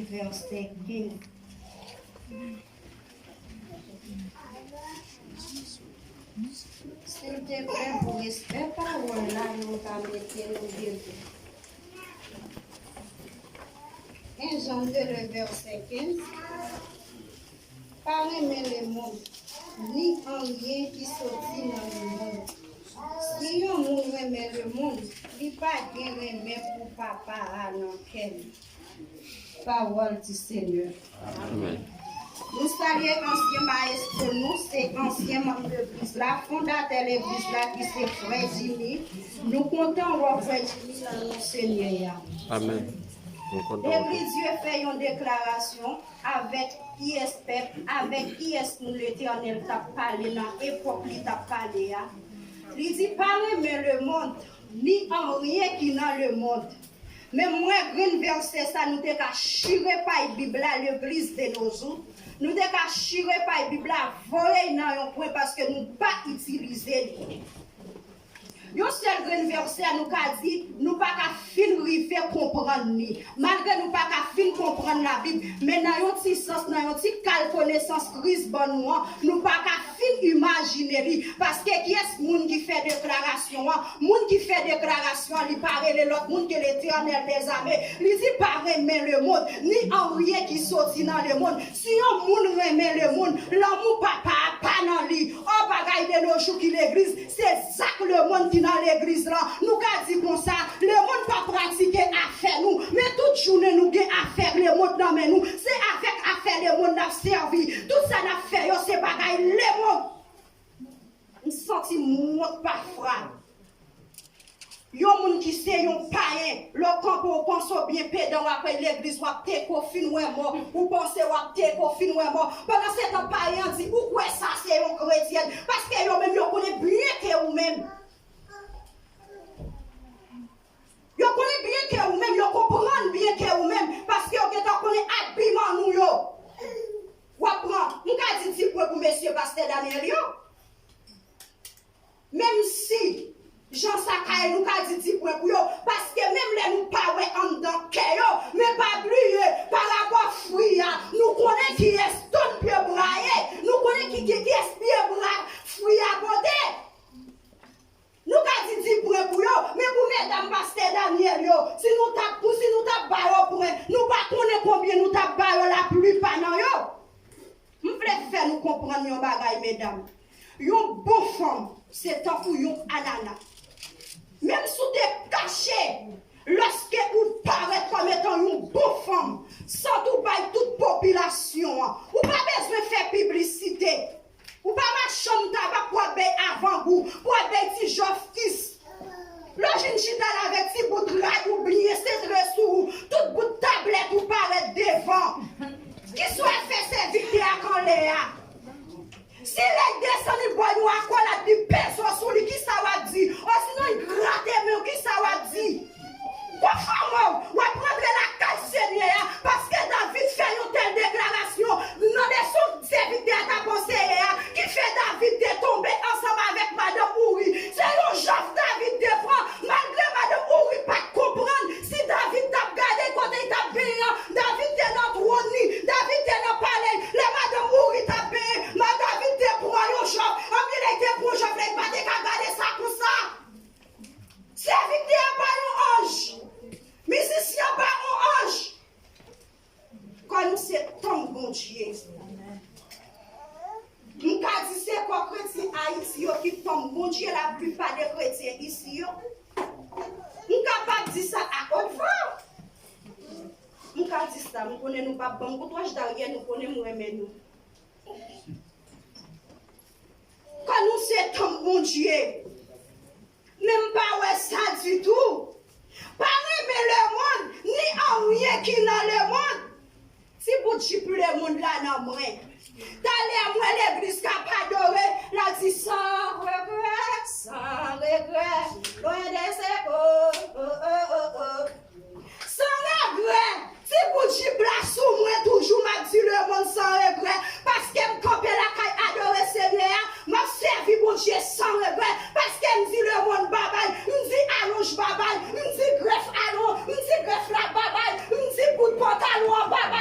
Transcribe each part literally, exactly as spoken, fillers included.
vèsè kenz. Silteplè, pou respè pawòl la, nou ka mete nou devan. En Jan de, le vèsè kenz. Pa renmen lemonn, ni anyen ki soti nan lemonn. Si yon moun renmen lemonn, li pa gen renmen pou Papa a nan kè l. Pawòl di Senyè. Amèn. Nou salye ansyen mayestwo nou, se ansyen manm legliz la, fondatè legliz la ki se frè Jimmy. Nou kontan wè w, frè Jimmy, nan non Senyè a. Amèn. Nou kontan wè w. Epi Dye fè yon deklarasyon, avèk kiyès pèp, avèk kiyès moun Letènèl t ap pale nan epòk li t ap pale a. Li di, pa renmen lemonn, ni anyen ki nan lemonn. Men mwen, grenn vèsè sa, nou te ka chire pay Bib la, legliz de nos jours. Nou te ka chire pay Bib la, voye l nan yon kwen paske nou pa itilize li. Yon sèl grenn vèsè, nou ka di, nou pa ka fin rive konprann li. Malgre nou pa ka fin konprann Labib, men nan yon ti sans, nan yon ti kal konesans Kris ban nou an, nou pa ka fin imajine li. Paske kiyès moun ki fè deklarasyon an? Moun ki fè deklarasyon an, li pa rele lòt moun ke Letènèl dèzame. Li di, pa renmen lemonn, ni anyen ki soti nan lemonn. Si yon moun renmen lemonn, lanmou Papa a pa nan li. O, bagay de nos jours ki legliz, se zak lemonn ki nan legliz lan. Nou ka di konsa, lemonn pa pratike afè nou, men tout jounen nou gen afè lemonn nan men nou. Se avèk afè lemonn n ap sèvi. Tout sa n ap fè yo, se bagay lemonn. M santi m wont pafwa. Yon moun ki se yon payen, lè w kanpe, w panse w byen pedan, w ap legliz, w ap teke w fin wè mò. Ou panse w ap teke w fin wè mò. Pandan se tan, payen an di, ou kwè sa se yon kretyèn? Paske yo menm, yo konnen byen ke ou menm. Yo konnen byen ke ou menm, yo konprann byen ke ou menm, paske yo gentan konnen abiman nou yo. W ap pran, m ka di di pwen pou mesye pastè Daniel yo. Menm si jan sa ka ye, nou ka di di pwen pou yo, paske menm lè nou pa wè anndan kè yo, men pa bliye, parapò fwi a, nou konnen kiyès tonn pye bra ye, nou konnen ki, ki, kiyès pye bra fwi a pote. Nou ka di di pwen pou yo, men pou medam pastè Daniel yo, si nou t ap, pou si nou t ap ba yo pwen, nou pa konnen konbyen nou t ap ba yo laplipa nan yo. M vle fè nou konprann yon bagay, medam. Yon bon fanm, se tankou yon anana. Menm si w te kache, lèske ou parèt kòm etan yon bon fanm, san tou bay tout popilasyon an, ou pa bezwen fè piblisite. Ou pa machann tabak pou w ap bay avangou, pou w ap bay ti jòfkis. Lè w jwenn chita la avèk ti bout rad ou byen sentre sou ou, tout bout tablèt ou parèt devan. Kisa w ap fè sèvitè a k anlè a? Si lè l desann, li ba w yon akolad, li peze w sou li, kisa w ap di? Osinon, l grate men w, kisa w ap di? Konfòme w, w ap rantre lakay Senyè a, paske David fè yon tèl deklarasyon nan leson sèvitè a t ap anseye a, ki fè David te tonbe ansanm avèk madanm Ouri. Se yon jòf David te pran, malgre madanm Ouri pa t konprann si David t ap gade kote l t ap benyen an. David te nan twòn li, David te nan palè l. Lè madanm Ouri t ap benyen, ma David te pran yon jòf. Anpi lè l te pran jòf la, li pa te ka gade sa konsa. Sèvitè a pa yon anj. Mizisyen an pa yon anj. Kò nou se tanp Bondye. M ka di se kò kretyen Ayiti yo ki tanp Bondye, laplipa de kretyen isi yo. M kapab di sa a haute voix. M ka di sa, m konnen nou p ap ban m kout wòch daryè, nou konnen m renmen nou. Kò nou se tanp Bondye. Men m pa wè sa ditou. Pa renmen lemonn, ni anyen ki nan lemonn. Ti bout jip lemonn la nan mwen. Talè m wè legliz k ap adore, l ap di, sans regret, sans regret, loin de ces côtes, oh, oh, oh, oh. San regrè, ti bout jip la sou mwen toujou, m ap di lemonn san regrè, paske m kanpe lakay adore Senyè a, m ap sèvi Bondye san regrè, paske m di lemonn babay, m di alonj babay, m di grèf alon, m di grèf la babay, m di bout pantalon an babay.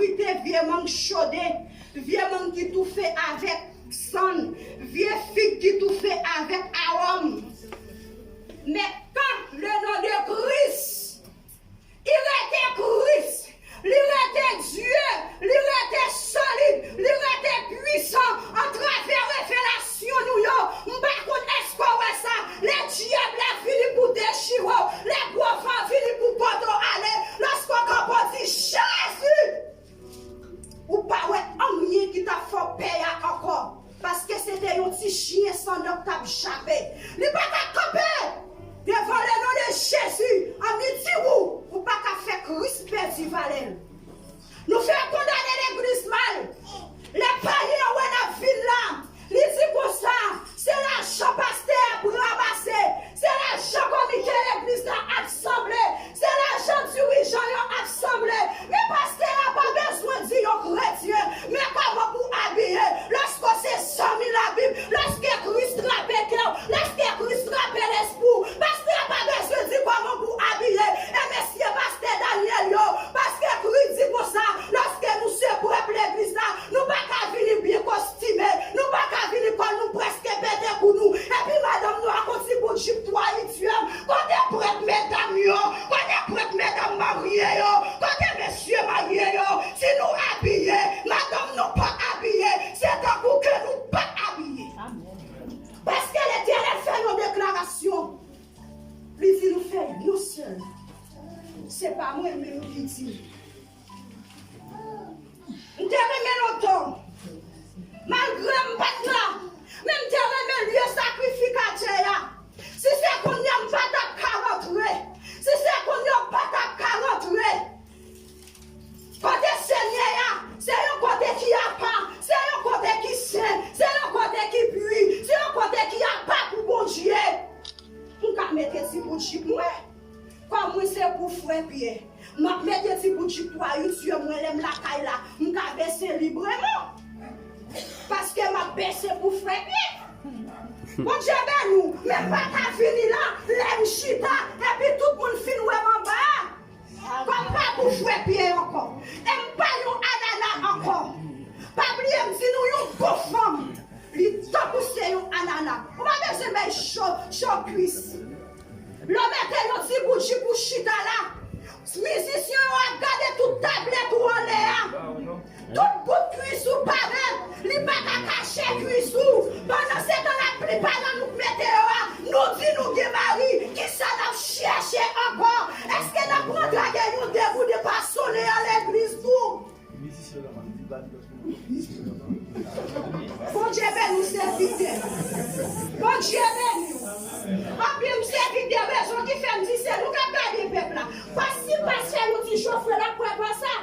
Kite vye mang chode, vye mang ki toufe avèk sann, vye fig ki toufe avèk awòm. Men kan le non de Kris, li rete Kris, li rete Dye, li rete solid, li rete pwisan atravè revelasyon nou yo. M pa konn èske w wè sa, lè dyab la vini pou dechire w, lè gwo van vini pou pote w ale, lòske w kanpe w di, Jezi! Ou pa wè anyen ki t ap fè w pè a ankò. Paske se te yon ti chen sandan k t ap jape. Li pa ka kanpe devan le non de Jezi. An mi di ou, ou pa ka fè Kris pèdi valè l. Nou fè kondane legliz mal. Lè payen an wè n ap vin la, li di konsa, se lajan pastè a ap ranmase, se lajan komite legliz la ap sanble, se lajan dirijan yo ap sanble. Men pastè a pa bezwen di yon kretyen men kòman pou abiye. Lòske se zanmi Labib, lòske Kris trape kè w, lòske Kris trape lespri w, pastè a pa bezwen di kòman pou abiye. E mesye pastè Daniel yo, paske Kris di konsa, lòske nou se prèt legliz la, nou pa ka vini byen kostime, nou pa ka vini kòl nou prèske pete kou nou, epi madanm nou ak yon ti bout jip twa ityèm. Kote prèt medam yo? Kote prèt medam marye yo? Kote mesye marye yo? Si nou abiye, madanm nou pa abiye, se tankou ke nou pa abiye. Paske Letènèl fè yon deklarasyon. Li di nou fè yon sèl. Se pa mwen menm ki di. M te renmen lontan. Malgre m pa t la, men m te renmen lye sakrifikatè a. Si se kounye a m pa t ap ka rantre. Si se kounye a w pa t ap ka rantre. Kote Senyè a, se yon kote ki apa, se yon kote ki sen, se yon kote ki pwi, se yon kote ki apa pou Bondye. M ka mete ti bout jip mwen. Kòm mwen se pou frè Pyè, m ap mete ti bout jip twa ityèm mwen lè m lakay la, m ka bese libreman. Paske m ap bese pou frè Pyè. Bondye beni w, men m pa ka vini la, lè m chita, epi tout moun fin wè m anba a. Kòm pa pou frè Pyè ankò. E m pa yon anana ankò. Pa bliye m di nou yon bon fanm, li tankou se yon anana. Ou pa bezwen bay cho, cho kwis. Lè w mete yon ti bout jip ou chita la, mizisyen yo ap gade tout tablèt ou anlè a. Tout bout kwis ou parèt, li pa ka kache kwis ou. Pandansetan, laplipa nan nou k mete yo a, nou di nou gen mari, kisa n ap chèche ankò? Èske n ap rantre gen yon deboude pa sonnen an legliz tou? Bondye beni w, sèvitè. Bondye beni w. Anpil m sèvitè, rezon ki fè m di se nou k ap gade pèp la. Pas si pastè nou di Jofre l ap kwè pa sa.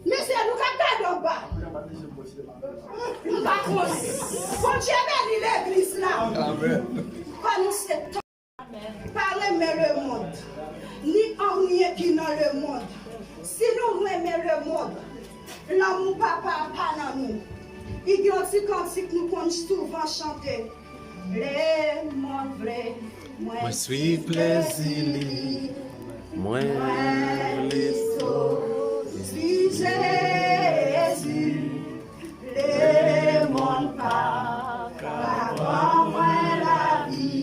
Men se nou k ap gade anba. M pa konnen. Bondye beni legliz la. Amèn. Kòm nou se pa renmen lemonn, ni anyen ki nan lemonn. Si nou renmen lemonn, lanmou Papa a pa nan nou. Li gen yon ti kantik nou konn souvan chante. Lemonn vle mwen swiv plezi li. Mwen vle soti Jezi. Lemonn pa ka ban mwen lavi.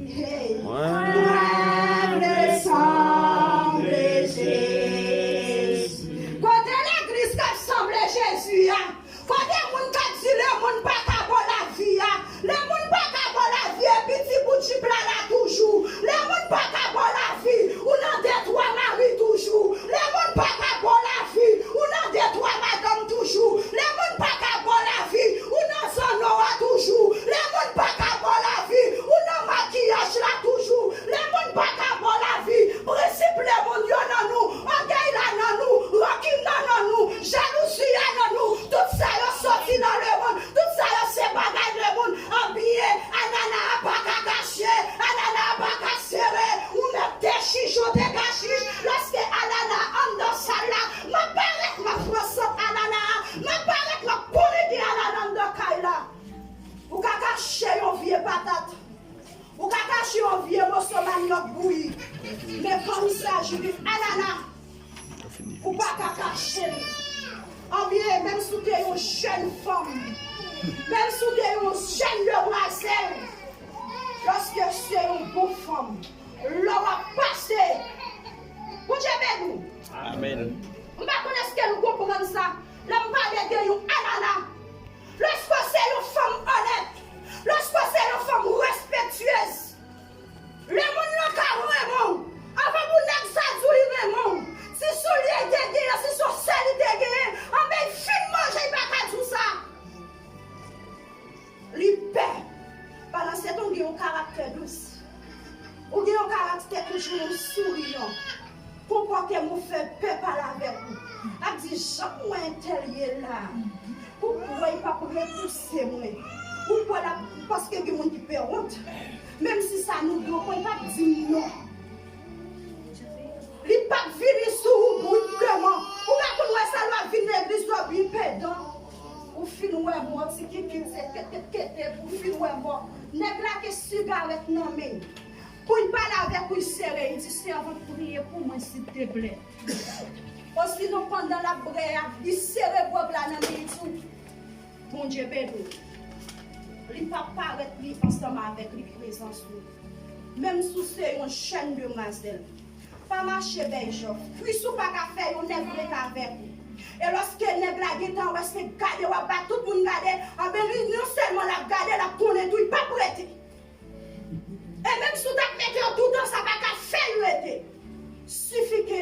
Hey. Mwen vle sanble Jezi. Kote legliz k ap sanble Jezi a? Kote moun k ap di lemonn pa ka ba w lavi a? Lemonn pa ka ba w lavi, epi ti bout jip la la toujou. Lemonn pa ka ba w lavi, ou nan de twa mari toujou. Lemonn pa ka ba w lavi, ou nan de twa madanm toujou. Lemonn pa ka ba w lavi, ou nan zanno a toujou. Lemonn pa ka ba w lavi, ou nan makiyaj la toujou. Lemonn pa ka ba w lavi, prensip lemonn yo nan nou, ògèy la nan nou, rankin nan nan nou, jalouzi a nan nou, tout sa yo soti nan lemonn, tout sa yo se bagay lemonn. Anbyen, anana a pa ka kache, anana a pa ka sere, ou mèt dechich ou te kachich. Lòske anana a anndan sal la, m ap parèt, m ap pran sant anana a, m ap parèt, m ap pouri gen anana anndan kay la. Ou ka kache yon vye patat. Ou ka kache yon vye moso manyòk bouyi. Men kan il s'agit de anana, ou pa ka kache l. Anbyen, menm si w te yon jèn fanm, menm si w te yon jèn demwazèl, lòske se yon bon fanm, lè w ap pase, Bondye beni w. Amèn. M pa konn èske nou konprann sa. Lè m pale de yon anana, lòske se yon fanm onèt, lòske se yon fanm respektyez, lemonn nan ka renmen w. Anvan pou nèg sa di w li renmen w, si se yon lye li te genyen, si se yon sè li te genyen, anben, li fin manje, li pa ka di w sa. Li pè. Pandansetan, ou gen yon karaktè dous. Ou gen yon karaktè toujou souriyan. Konpòte m ou fè pè pale avèk ou. Ap di, "Jan m wè entèl ye la, ou kwè l p ap repouse mwen? Ou kwè l ap," Paske gen moun ki pè wont. Menm si sa nou dwe pran, l p ap di m non. Li p ap vini sou ou bribleman. Ou pa konn wè sa lè w ap vin legliz la, w byen pè dan. Ou fin wè mò, ti kikit, se kete, kete, ou fin wè mò. Nèg la gen sigarèt nan men l. Pou l pale avèk ou, li sere, li di, "Sèvant, priye pou mwen, silteplè." Osinon, pandan l ap bwè a, li sere gwòg la nan men li, di w, "Bondye beni w." Li p ap parèt li ansanm avèk li prezans ou. Menm si w se yon jèn demwazèl, pa mache bèy jòf. Kwis ou pa ka fè yon nèg rete avèk ou. E lòske nèg la gentan wè se gade w ap bat, tout moun gade, anben li non sèlman l ap gade, l ap konnen tou, li p ap rete. E menm si w t ap mete yo toutan, sa pa ka fè l rete. Sifi ke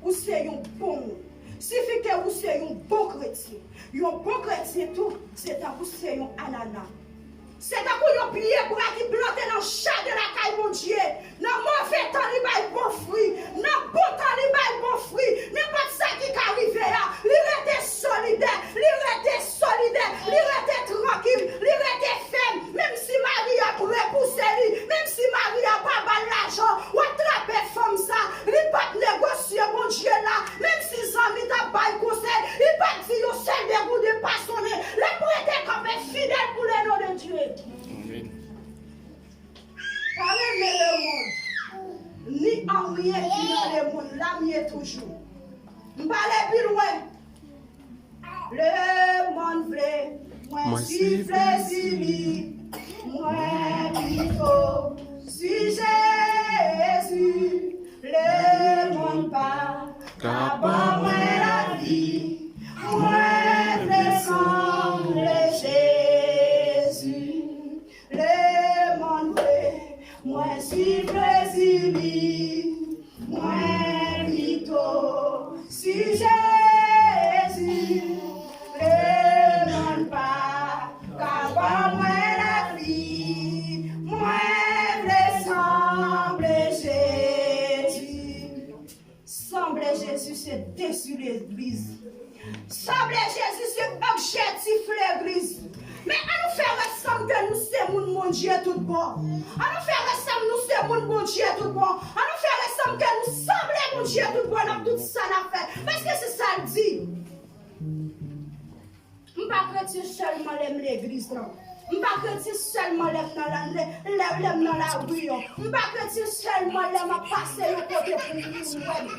ou se yon bon moun. Sifi ke ou se yon bon kretyen. Yon bon kretyen tou, se tankou se yon anana. Se tankou yon pye bwa ki plante nan jaden lakay Bondye. Nan move tan, li bay bon fwi. Nan bon tan, li bay bon fwi. Nenpòt sa ki ka rive a, li rete solidè, li rete solidè, li rete trankil, li rete fèm. Menm si mari a ap repouse li, menm si mari a pa ba l lajan, w ap trape fanm sa, li p ap negosye Bondye la. Menm si zanmi t ap ba l konsèy, li p ap di yon sèl degouden pa sonnen. L ap rete kanpe fidèl pou le non de Dye. Amèn. Pa renmen lemonn, ni anyen ki nan lemonn la, m ye toujou. M pa ale pi lwen. Lemonn vle mwen swiv plezi li, mwen pito swiv Jezi. Lemonn pa ka ban mwen lavi, mwen vle sanble Jezi. Lemonn vle mwen swiv plezi li, mwen pito swiv Jezi. Lemonn pa ka ban mwen lavi, mwen vle sanble Jezi. Sanble Jezi se dezi legliz. Sanble Jezi se objektif legliz. Men ann nou fè wè sanm ke nou se moun Bondye tout bon. Ann nou fè wè sanm nou se moun Bondye tout bon. Ann nou fè wè sanm ke nou sanble Bondye tout bon nan tout sa n ap fè. Paske se sa l di. M pa kretyen sèlman lè m legliz lan. M pa kretyen sèlman lè m nan la, lè, lè, lè m nan lari an. M pa kretyen sèlman lè m ap pase yon kote pou moun wè m.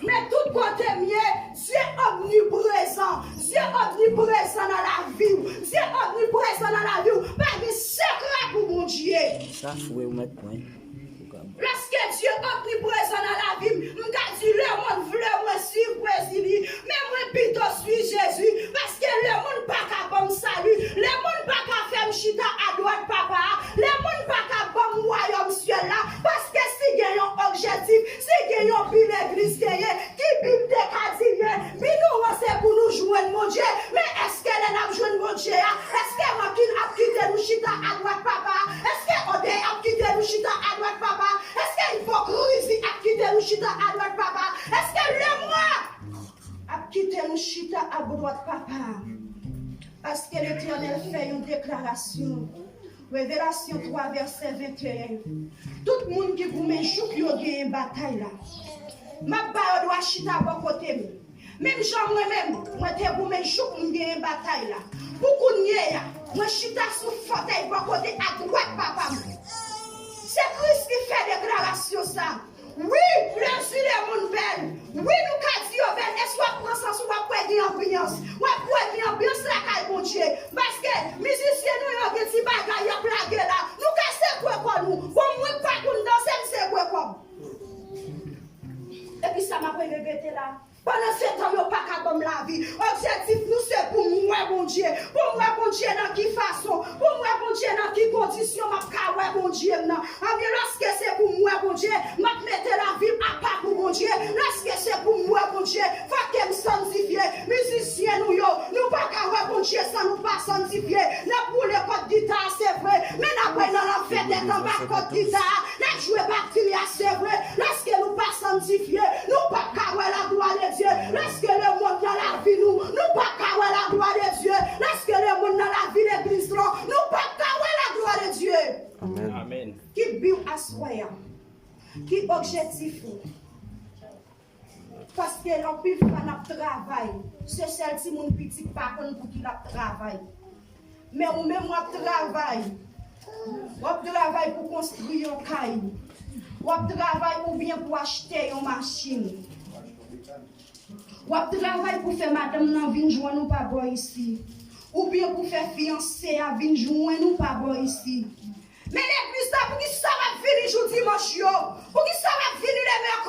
Men tout kote m ye, Dye omniprezan. Dye omniprezan nan lavi w. Dye omniprezan nan lavi w. Pa gen sekrè pou Bondye. Sa fre ou mèt pran. Lòske Dye omniprezan nan lavi m, m ka di lemonn vle mwen swiv plezi li, men mwen pito swiv Jezi, paske lemonn pa ka ban m sali, lemonn pa ka fè m chita adwat Papa a, lemonn pa ka ban m wayòm syèl la, paske si gen yon objektif, si gen yon bi legliz genyen, ki bi m te ka di ye? Bi nou an se pou nou jwenn Bondye, men èske lè n ap jwenn Bondye a, èske rankin ap kite nou chita adwat Papa a? Èske ògèy ap kite nou chita adwat Papa a? Èske ipokrizi ap kite nou chita adwat Papa a? Èske lemwa ap kite nou chita adwat Papa a? Paske Letènèl fè yon deklarasyon. Revelasyon twa, vèsè venteyen. Tout moun ki goumen jouk yo genyen batay la. M ap ba yo dwa chita bò kote m. Menm jan mwen menm, mwen te goumen jouk m genyen batay la. Pou kounye a, mwen chita sou fòtèy bò kote adwat Papa m. Se Kris ki fè deklarasyon sa. Wi, plezi lemonn bèl. Wi, nou ka di yo bèl. E si w ap pran sans, w ap wè gen anbyans. Sa m ap repete la. Pandan se tan yo pa ka ban m lavi. Objektif nou se pou m wè Bondye. Pou m wè Bondye nan ki fason. Pou m wè Bondye nan ki kondisyon m ap ka wè Bondye m nan. Anbyen, lòske se pou m wè Bondye, m ap mete lavi m apa pou Bondye. Lòske se pou m wè Bondye, fò ke m sanntifye. Mizisyen nou yo, nou pa ka wè Bondye san nou pa sanntifye. N ap boule kòd gita a, se vre, men n ap wè nan lanfè dèt anba kòd gita a. N ap jwe batri a, se vre. Lòske nou pa sanntifye, nou p ap ka wè la gloire de Dieu. Lòske lemonn nan lavi nou, nou p ap ka wè la gloire de Dieu. Lòske lemonn nan lavi legliz lan, nou p ap ka wè la gloire de Dieu. Amèn. Ki bi w aswè a? Ki objektif ou? Paske anpil fwa n ap travay, se sèl timoun piti k pa konn pou ki l ap travay. Men ou menm w ap travay. W ap travay pou konstwi yon kay. W ap travay oubyen pou achte yon machin. W ap travay pou fè madanm nan vin jwenn ou pa bò isi. Oubyen pou fè fiyanse a vin jwenn ou pa bò isi. Men legliz la, poukisa w ap vini jou dimanch yo? Poukisa w ap vini le mèkredi?